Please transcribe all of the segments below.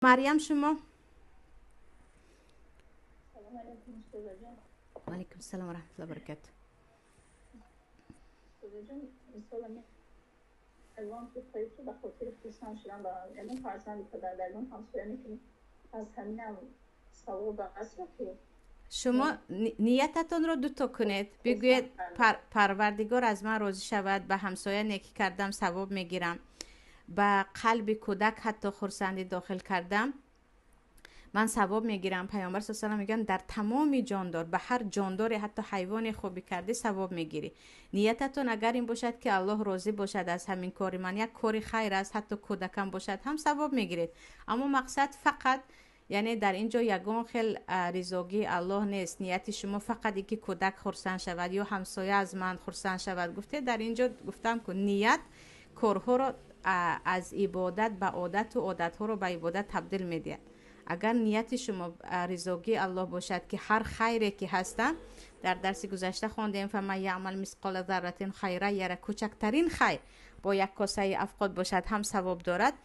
Марьям, шумо. Салом алейкум, устозаҷон. Алейкум салом ва раҳматуллоҳи ва баракату. Устозаҷон, мисол, ягон туҳфае ки ба хотири хурсанд шудан ба ягон фарзанди падар ба ягон ҳамсоя мекунӣ, аз ҳаминам савоб аст ё ки? Шумо ниятатонро дуто кунед, бигӯед: «Парвардигор аз ман розӣ шавад, ба ҳамсоя некӣ кардам, савоб мегирам, ба қалби кӯдак ҳатто хурсандӣ дохил кардам, ман савоб мегирам». Паёмбар с салам мегӯянд: дар тамоми ҷондор, ба ҳар ҷондоре, ҳатто ҳайвоне хубӣ кардӣ, савоб мегирӣ. Ниятатон агар ин бошад, ки Аллоҳ розӣ бошад аз ҳамин кори ман, як кори хайр аст, ҳатто кӯдакам бошад ҳам, савоб мегиред. Аммо мақсад фақат, яъне дар ин ҷо ягон хел ризогии Аллоҳ нест. Нияти шумо фақат ин ки кӯдак хурсанд шавад ё ҳамсоя аз ман хурсанд шавад, гуфте. Дар ин ҷо гуфтам ку, ният корҳоро аз ибодат ба одату одатҳоро ба ибодат табдил медиҳад. Агар нияти шумо ризогии Аллоҳ бошад, ки ҳар хайре ки ҳастам, дар дарси гузашта хондем: فمن يعمل مثقال ذرة خيرا يره, кӯчактарин хайр бо як косаи афқот бошад ҳам, савоб дорад.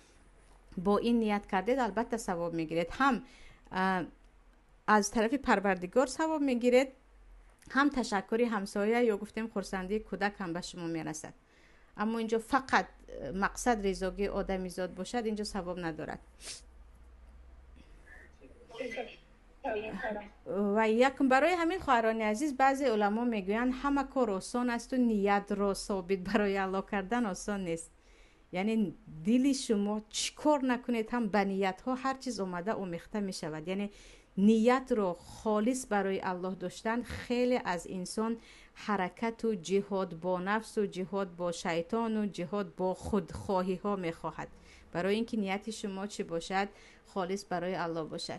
Бо ин ният кардед, албатта савоб мегиред, ҳам аз тарафи Парвардигор савоб мегиред, ҳам ташаккури ҳамсоя ё гуфтем хурсандии кӯдак ҳам ба шумо мерасад. Аммо инҷо фақат мақсад ризогии одамизод бошад, инҷо савоб надорад. Ва як барои ҳамин, хоҳарони азиз, баъзе уламо мегӯянд: ҳама кор осон асту ниятро собит барои Аллоҳ кардан осон нест. Яъне дили шумо чӣ кор накунед ҳам, ба ниятҳо ҳар чиз омада омехта мешавад. Яъне ниятро холис барои Аллоҳ доштан хеле аз инсон ҳаракату ҷиҳод бо нафсу ҷиҳод бо шайтону ҷиҳод бо худхоҳиҳо мехоҳад, барои ин ки нияти шумо чӣ бошад? Холис барои Аллоҳ бошад.